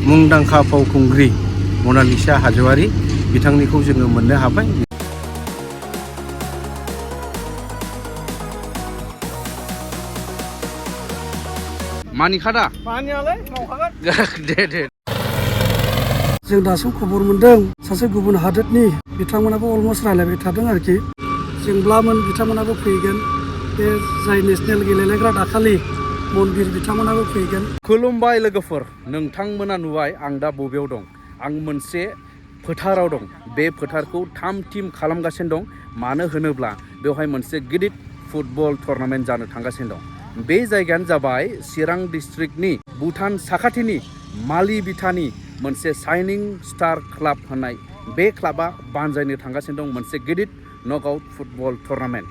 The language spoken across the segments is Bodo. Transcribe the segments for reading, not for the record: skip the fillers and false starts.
मुंदांखा फावखुंग्रि मनालिसा हाज'वारि बिथांनिखौ जोङो मोननो हाबाय। मानिखादा मानियालाय मावखागोन दे जों दासिम खबर मोनदों सासे गुबुन हादोरनि बिथांमोनाबो अलमस्ट रायलायबाय थादों आरोखि जोंब्लामोन बिथांमोनाबो फैगोन बे जाय नेसनेल गेलेग्रा दाखालि मन्दिर बिथांमोनाबो फैगोन। खुलुमबाय लोगोफोर, नोंथांमोना नुबाय आं दा बबेयाव दं। आं मोनसे फोथाराव दं। बे फोथारखौ थाम टिम खालामगासिनो दं। मानो होनोब्ला बेवहाय मोनसे गिदिर फुटबल टुर्नामेन्ट जानो थांगासिनो दं। बे जायगायानो जाबाय चिरां डिस्ट्रिक्टनि भुटान साखाथिनि मालिभिटानि मोनसे शाइनिं स्टार क्लाब होननाय बे क्लाबा बानजायनो थांगासिनो दं मोनसे गिदिर नकआउट फुटबल टुर्नामेन्ट।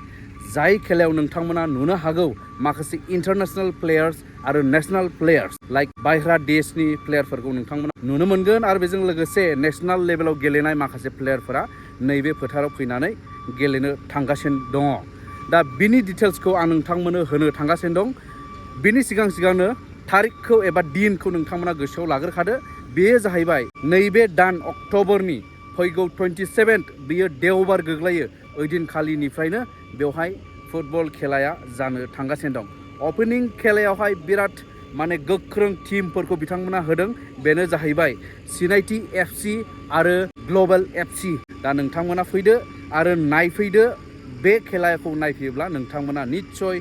जाय खेलायाव नोंथांमोना नुनो हागौ माखासे इन्टारनेसनेल प्लेयार्स आरो नेसनेल प्लेयार्स लाइक बायह्रा देशनि प्लेयारफोरखौ नोंथांमोना नुनो मोनगोन आरो बेजों लोगोसे नेसनेल लेभेलाव गेलेनाय माखासे प्लेयारफोरा नैबे फोथाराव फैनानै गेलेनो थांगासिनो दङ। दा बिनि डिटेल्सखौ आं नोंथांमोननो होनो थांगासिनो दं। बिनि सिगांनो थारिखखौ एबा दिनखौ नोंथांमोना गोसोआव लाग्रोखादो। बेयो जाहैबाय नैबे दान अक्ट'बरनि फैगौ 27 बियो देवबार गोग्लैयो। ओइदिनखालिनिफ्रायनो बेवहाय फुटबल खेलाया जानो थांगासिनो दं। अपेनिं खेलायावहाय बिराद गोख्रों टिमफोरखौ बिथांमोना होदों। बेनो जाहैबाय सिनायथि FC आरो ग्लबेल FC। दा नोंथांमोना फैदो आरो नायफैदो। बे खेलाखौ नायफैयोब्ला नोंथांमोना निस्सय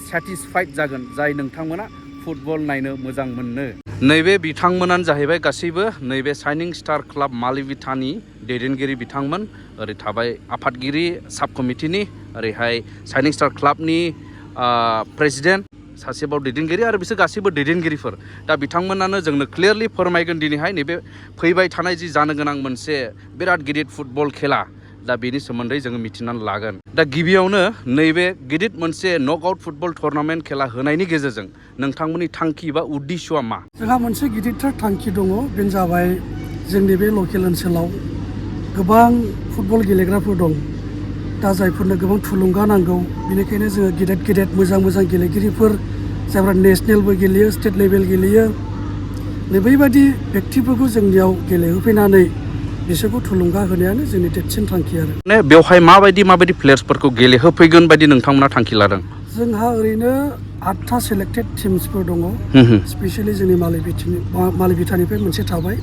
सेटिसफाइड जागोन, जाय नोंथांमोना फुटबल नायनो मोजां मोनो। नैबे बिथांमोनानो जाहैबाय गासैबो नैबे शाइनिं स्टार क्लाब मालिभिटानि दैदेनगिरि बिथांमोन। ओरै थाबाय आफादगिरि साब कमिटिनि, ओरैहाय शाइनिं स्टार क्लाबनि प्रेसिडेन्ट सासेबाव दैदेनगिरि आरो बिसोर गासैबो दैदेनगिरिफोर। दा बिथांमोनानो जोंनो क्लियारलि फोरमायगोन दिनैहाय नैबे फैबाय थानाय जि जानो गोनां मोनसे बिराद गिदिर फुटबल खेला, दा बेनि सोमोन्दै जोङो मिथिनानै लागोन। दा गिबियावनो नैबे गिदिर मोनसे नकआउट फुटबल टुर्नामेन्ट खेला होनायनि गेजेरजों नोंथांमोननि थांखि बा उद्दिस'आ मा? जोंहा मोनसे गिदिरथार थांखि दङ। बेनो जाबाय जोंनि बे लकेल ओनसोलाव गोबां फुटबल गेलेग्राफोर दं। दा जायफोरनो गोबां थुलुंगा नांगौ, बेनिखायनो जोङो गेदेर मोजां गेलेगिरिफोर जायफ्रा नेसनेलबो गेलेयो, स्टेट लेभेल गेलेयो, बेबायदि बेक्तिफोरखौ जोंनियाव गेलेहोफैनानै बिसोरखौ थुलुंगा होनायानो जोंनि देरसिन थांखि आरो। बेवहाय माबायदि प्लेयार्सफोरखौ गेलेहोफैगोन बायदि नोंथांमोना थांखि लादों? जोंहा ओरैनो 8था सेलेक्टेड टिम्सफोर दङ। स्पेसियेलि जोंनि मालिभिटानिफ्राय मोनसे थाबाय।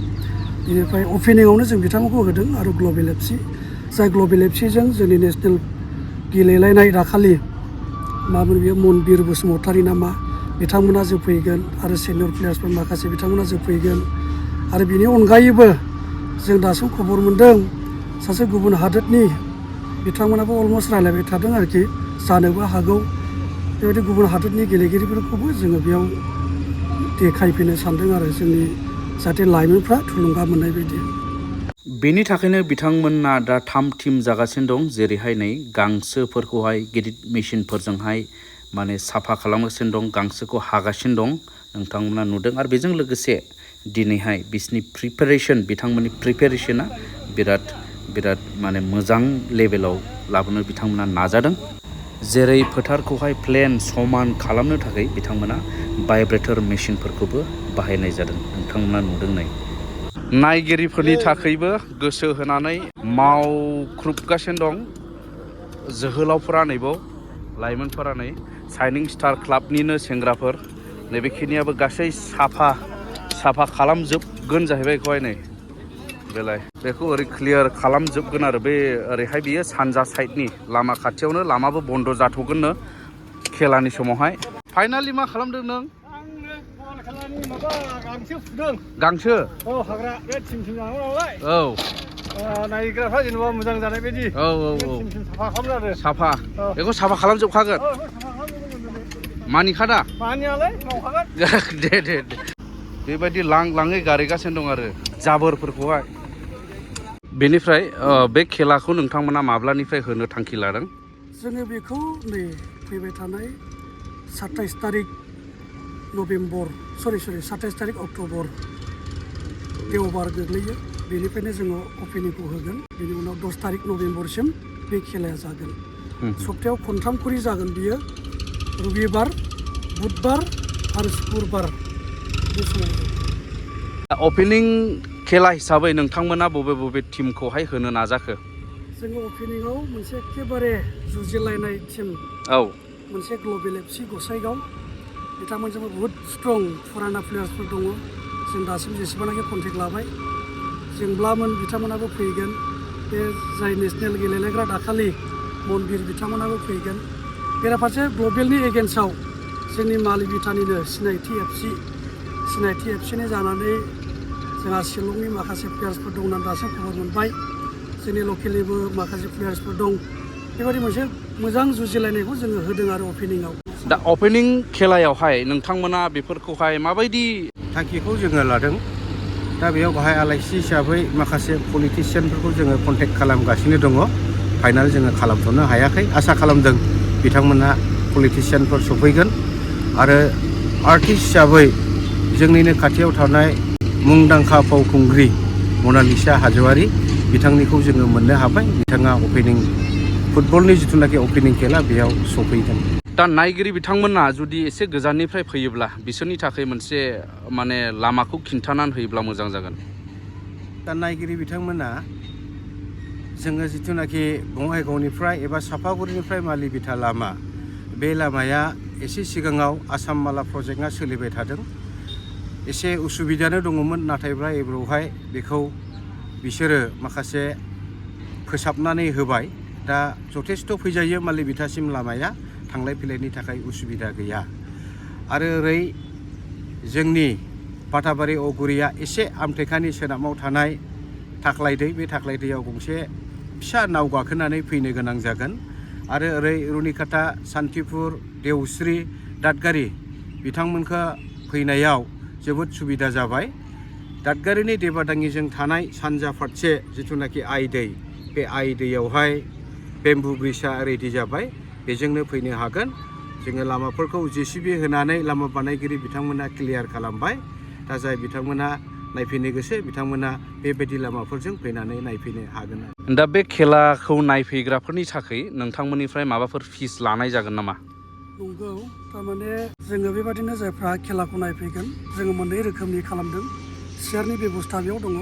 बेनिफ्राय अपेनिंआवनो जों बिथांमोनखौ होदों आरो ग्लबेल FC, जाय ग्लबेल FCजों जोंनि नेसनेल गेलेलायनाय दाखालि मामोन बेयो मनबिर बसुमतारी नामा, बिथांमोना जोफैगोन आरो सिनियर प्लेयार्सफोर माखासे बिथांमोना जोफैगोन। आरो बिनि अनगायैबो जों दासिम खबर मोनदों सासे गुबुन हादोरनि बिथांमोनाबो अलमस्ट रायलायबाय थादों आरोखि जानोबो हागौ। बेबायदि गुबुन हादोरनि गेलेगिरिफोरखौबो जोङो बेयाव देखायफैनो सानदों आरो जोंनि जाहाथे लाइमोनफ्रा थुलुंगा मोननाय बायदि। बेनि थाखायनो बिथांमोना दा 3 टिम जागासिनो दं। जेरैहाय नै गांसोफोरखौहाय गिदिर मेसिनफोरजोंहाय साफा खालामगासिनो दं, गांसोखौ हागासिनो दं, नोंथांमोना नुदों। आरो बेजों लोगोसे दिनैहाय बिसिनि बिथांमोननि प्रिपेरेसना बिराद मोजां लेभेलाव लाबोनो बिथांमोना नाजादों। जेरै फोथारखौहाय प्लेन समान खालामनो थाखाय बिथांमोना भाइब्रेटर मेसिनफोरखौबो बाहायनाय जादों, नोंथांमोना नुदों। नायगिरिफोरनि थाखायबो गोसो होनानै मावख्रुबगासिनो दं जोहोलावफोरा। नैबाव लाइमोनफोरा नै शाइनिं स्टार क्लाबनिनो सेंग्राफोर, नैबेखिनियाबो गासै साफा खालामजोबगोन जाहैबाय। बेखौहाय नै बेखौ ओरै क्लियार खालामजोबगोन आरो बे ओरैहाय बियो सानजा साइडनि लामा खाथियावनो, लामाबो बन्द' जाथ'गोननो खेलानि समावहाय। फाइनालि मा खालामदों नों? गांसो फुदों। गांसो? औ, हाग्रा बे टिम जानांगौ नालाय। औ, नायग्राफ्रा जेनेबा मोजां जानाय बायदि। औ टिम साफा खालामदों आरो। साफा बेखौ साफा खालामजोबखागोन। मानिखादा? मानियालाय मावखागोन दे बेबायदि लाङै गारहैगासिनो दं आरो जाबोरफोरखौहाय। बेनिफ्राय बे खेलाखौ नोंथांमोना माब्लानिफ्राय होनो थांखि लादों? जोङो बेखौ नै फैबाय थानाय 27 तारिख नभेम्बर 27 तारिख अक्ट'बर देवबार गोग्लैयो। बेनिफ्रायनो जोङो अपेनिंखौ होगोन। बेनि उनाव 10 तारिख नभेम्बरसिम बे खेलाया जागोन। सप्तायाव खनथाम खरि जागोन बियो, रबिबार, बुधबार आरो सुक्रुबार बे समाव। ओपनिं खेला हिसाबै नोंथांमोना बबे टीमखौहाय होनो नाजाखो? जोङो ओपनिङाव मोनसे एखेबारे जुजिलायनाय टीम मोनसे ग्लबेल एफसि गसाइगाव बिथांमोनजोंबो बुहुद स्ट्रं फुराना प्लेयार्सफोर दङ। जों दासिम जेसेबांनाखि कन्टेक्ट लाबाय जोंब्लामोन बिथांमोनाबो फैगोन। बे जाय नेसनेल गेलेग्रा दाखालि मनबिर बिथांमोनाबो फैगोन। बेराफारसे ग्लबेलनि एगेन्स्टआव जोंनि मालिभिटानिनो सिनायथि एफसिनि जानानै जोंहा शिलंनि माखासे प्लेयार्सफोर दं होननानै दासिम खबर मोनबाय। जोंनि लकेलनिबो माखासे प्लेयार्सफोर दं। बेबायदि मोनसे मोजां जुजिलायनायखौ जोङो होदों आरो ओपनिङाव। दा ओपनिं खेलायावहाय नोंथांमोना बेफोरखौहाय माबायदि थांखिखौ जोङो लादों। दा बेयाव गाहाय आलासि हिसाबै माखासे पलिटिसियानफोरखौ जोङो कन्टेक्ट खालामगासिनो दङ। फाइनाल जोङो खालामथ'नो हायाखै। आसा खालामदों बिथांमोना पलिटिसियानफोर सफैगोन आरो आर्टिस्ट हिसाबै जोंनिनो खाथियाव थानाय मुंदांखा फावखुंग्रि मनालिसा हाज'वारि बिथांनिखौ जोङो मोननो हाबाय। बिथाङा ओपनिं फुटबलनि जिथुनाखि ओपनिं खेला बेयाव सफैगोन। दा नायगिरि बिथांमोना जुदि एसे गोजाननिफ्राय फैयोब्ला बिसोरनि थाखाय मोनसे माने लामाखौ खिन्थानानै होयोब्ला मोजां जागोन। दा नायगिरि बिथांमोना जोङो जिथुनाखि बङाइगावनिफ्राय एबा सापागुरिनिफ्राय मालिभिटा लामा, बे लामाया एसे सिगाङाव आसाम माला प्रजेक्टआ सोलिबाय थादों। एसे उसुबिदानो दङमोन, नाथायब्ला एबारावहाय बेखौ बिसोरो माखासे फोसाबनानै होबाय। दा जथेस्थ' फैजायो मालिभिटासिम लामाया, थांलाय फैलायनि थाखाय उसुबिदा गैया। आरो ओरै जोंनि पाटाबारि अगुरिया एसे आमटेकानि सोनाबाव थानाय थाख्लायदै, बे थाख्लायदैयाव गंसे फिसा नाव गाखोनानै फैनो गोनां जागोन। आरो ओरै रुनिकाटा, सान्तिपुर, देवस्रि, दादगारि बिथांमोनखौ फैनायाव जोबोद सुबिदा जाबाय। दादगारिनि देबादाङिजों थानाय सानजा फारसे जिथुनाखि आइ दै, बे आइ दैयावहाय बेम्बु ब्रिजआ रेडि जाबाय, बेजोंनो फैनो हागोन। जोङो लामाफोरखौ JCB होनानै लामा बानायगिरि बिथांमोना क्लियार खालामबाय। दा जाय बिथांमोना नायफैनो गोसो बिथांमोना बेबायदि लामाफोरजों फैनानै नायफैनो हागोन। दा बे खेलाखौ नायफैग्राफोरनि थाखाय नोंथांमोननिफ्राय माबाफोर फिस लानाय जागोन नामा? नंगौ, थारमाने जोङो बेबादिनो जायफ्रा खेलाखौ नायफैगोन जोङो मोननै रोखोमनि खालामदों। सियारनि बेबस्था बेयाव दङ।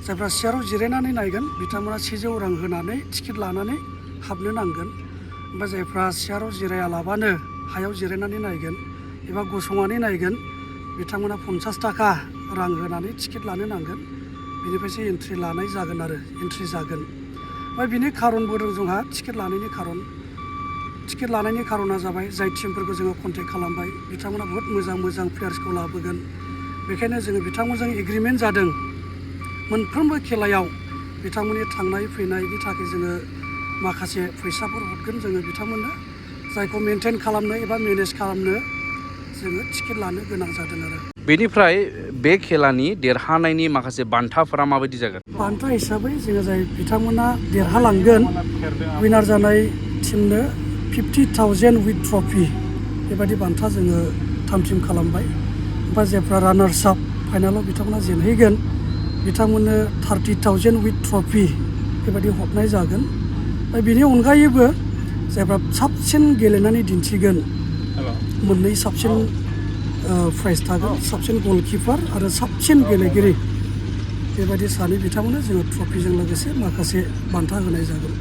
जायफ्रा सियाराव जिरायनानै नायगोन बिथांमोना 100 रां होनानै टिकेट लानानै हाबनो नांगोन। ओमफ्राय जायफ्रा सियाराव जिरायालाबानो हायाव जिरायनानै नायगोन एबा गसंनानै नायगोन बिथांमोना 50 थाखा रां होनानै टिकेट लानो नांगोन। बेनिफ्रायसो एन्ट्रि लानाय जागोन आरो एन्ट्रि जागोन। ओमफ्राय बिनि खारनबो दं जोंहा टिकेट लानायनि खारन। टिकेट लानायनि खारना जाबाय जाय टिमफोरखौ जोङो कन्टेक्ट खालामबाय बिथांमोना बहुत मोजां प्लेयार्सखौ लाबोगोन। बेखायनो जोङो बिथांमोनजों एग्रिमेन्ट जादों मोनफ्रोमबो खेलायाव बिथांमोननि थांनाय फैनायनि थाखाय जोङो माखासे फैसाफोर हरगोन जोङो बिथांमोननो, जायखौ मेनटेन खालामनो एबा मेनेज खालामनो जोङो टिकेट लानो गोनां जादों आरो। बेनिफ्राय बे खेलानि देरहानायनि माखासे बान्थाफोरा माबायदि जागोन? बान्था हिसाबै जोङो जाय बिथांमोना देरहालांगोन विनार जानाय टिमनो 50,000 विथ ट्रफि बेबायदि बान्था जोङो थाम-थिम खालामबाय। ओमफ्राय जायफ्रा रानार्स आप फाइनालाव बिथांमोना जेनहैगोन बिथांमोननो 30,000 विथ ट्रफि बेबायदि हरनाय जागोन। ओमफ्राय बेनि अनगायैबो जायफ्रा साबसिन गेलेनानै दिन्थिगोन मोननै साबसिन प्राइज थागोन, साबसिन गलकिपार आरो साबसिन गेलेगिरि बेबायदि सानै बिथांमोननो जोङो ट्रफिजों लोगोसे माखासे बान्था होनाय जागोन।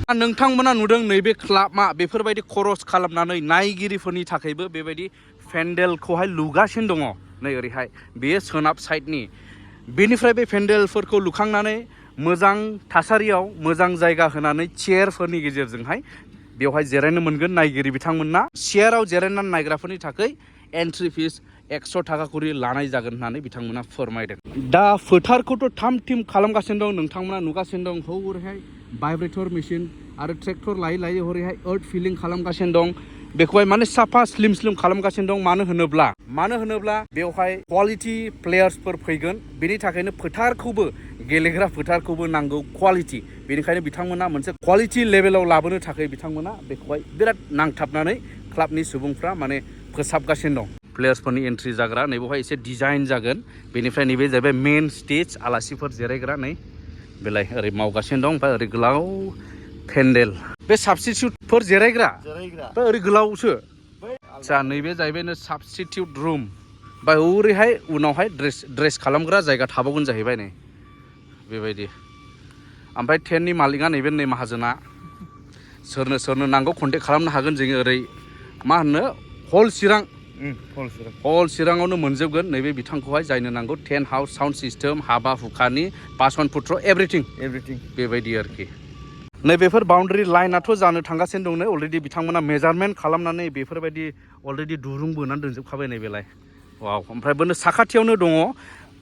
नोंथांमोना नुदों नैबे क्लाबआ बेफोरबायदि खरस खालामनानै नायगिरिफोरनि थाखायबो बेबायदि पेन्डेलखौहाय लुगासिनो दङ। नै ओरैहाय बेयो सोनाब साइडनि। बेनिफ्राय बे पेन्डेलफोरखौ लुखांनानै मोजां थासारियाव मोजां जायगा होनानै चेयारफोरनि गेजेरजोंहाय बेवहाय जिरायनो मोनगोन नायगिरि बिथांमोना। चेयाराव जिरायनानै नायग्राफोरनि थाखाय एन्ट्रि फिस 100 थाखा करि लानाय जागोन होननानै बिथांमोना फोरमायदों। दा फोथारखौथ' थाम-थिम खालामगासिनो दं, नोंथांमोना नुगासिनो दं। हरैहाय भाइब्रेटर मेसिन आरो ट्रेक्टर लायै हरैहाय अर्थ फिलिं खालामगासिनो दं। बेखौहाय माने साफा स्लिम खालामगासिनो दं। मानो होनोब्ला बेवहाय क्वालिटि प्लेयार्सफोर फैगोन। बेनि थाखायनो फोथारखौबो गेलेग्रा फोथारखौबो नांगौ क्वालिटि। बेनिखायनो बिथांमोना मोनसे क्वालिटि लेभेलाव लाबोनो थाखाय बिथांमोना बेखौहाय बिराद नांथाबनानै क्लाबनि सुबुंफ्रा माने फोसाबगासिनो दं। प्लेयार्सफोरनि एन्ट्रि जाग्रा नैबेवहाय एसे डिजाइन जागोन। बेनिफ्राय नैबे जाहैबाय मेन स्टेज, आलासिफोर जिरायग्रा नै बेलाय ओरै मावगासिनो दं। ओमफ्राय ओरै गोलाव पेन्डेल, बे साबस्टिटिउटफोर जिरायग्रा ओमफ्राय ओरै गोलावसो। आदसा नैबे जाहैबाय साबस्टिटिउट रुम। ओमफ्राय ओरैहाय उनावहाय ड्रेस खालामग्रा जायगा थाबावगोन जाहैबाय नै बेबायदि ओमफ्राय टेन्टनि मालिकआ नैबे नै माहाजोना सोरनो नांगौ कन्टेक्ट खालामनो हागोन जोङो ओरै मा होनो हल चिराङावनो मोनजोबगोन नैबे बिथांखौहाय जायनो नांगौ टेन्ट हाउस साउन्ड सिस्टेम हाबा हुखानि बासन पुत्र एभ्रिथिं बेबायदि आरोखि नैबेफोर बाउन्डारि लाइनाथ' जानो थांगासिनो दं नै अलरेडि बिथांमोना मेजारमेन्ट खालामनानै बेफोरबायदि अलरेडि दुरुं बोनानै दोनजोबखाबाय नैबेलाय वाव ओमफ्राय बेनो साखाथियावनो दङ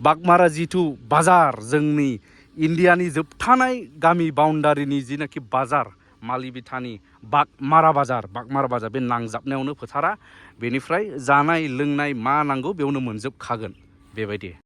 बागमारा जिथु बाजार जोंनि इण्डियानि जोबथानाय गामि बाउन्डारिनि जिनाखि बाजार मालिबिटानि बागमारा बाजार बे नांजाबनायावनो फोथारा बेनिफ्राय जानाय लोंनाय मा नांगौ बेयावनो मोनजोबखागोन बेबायदि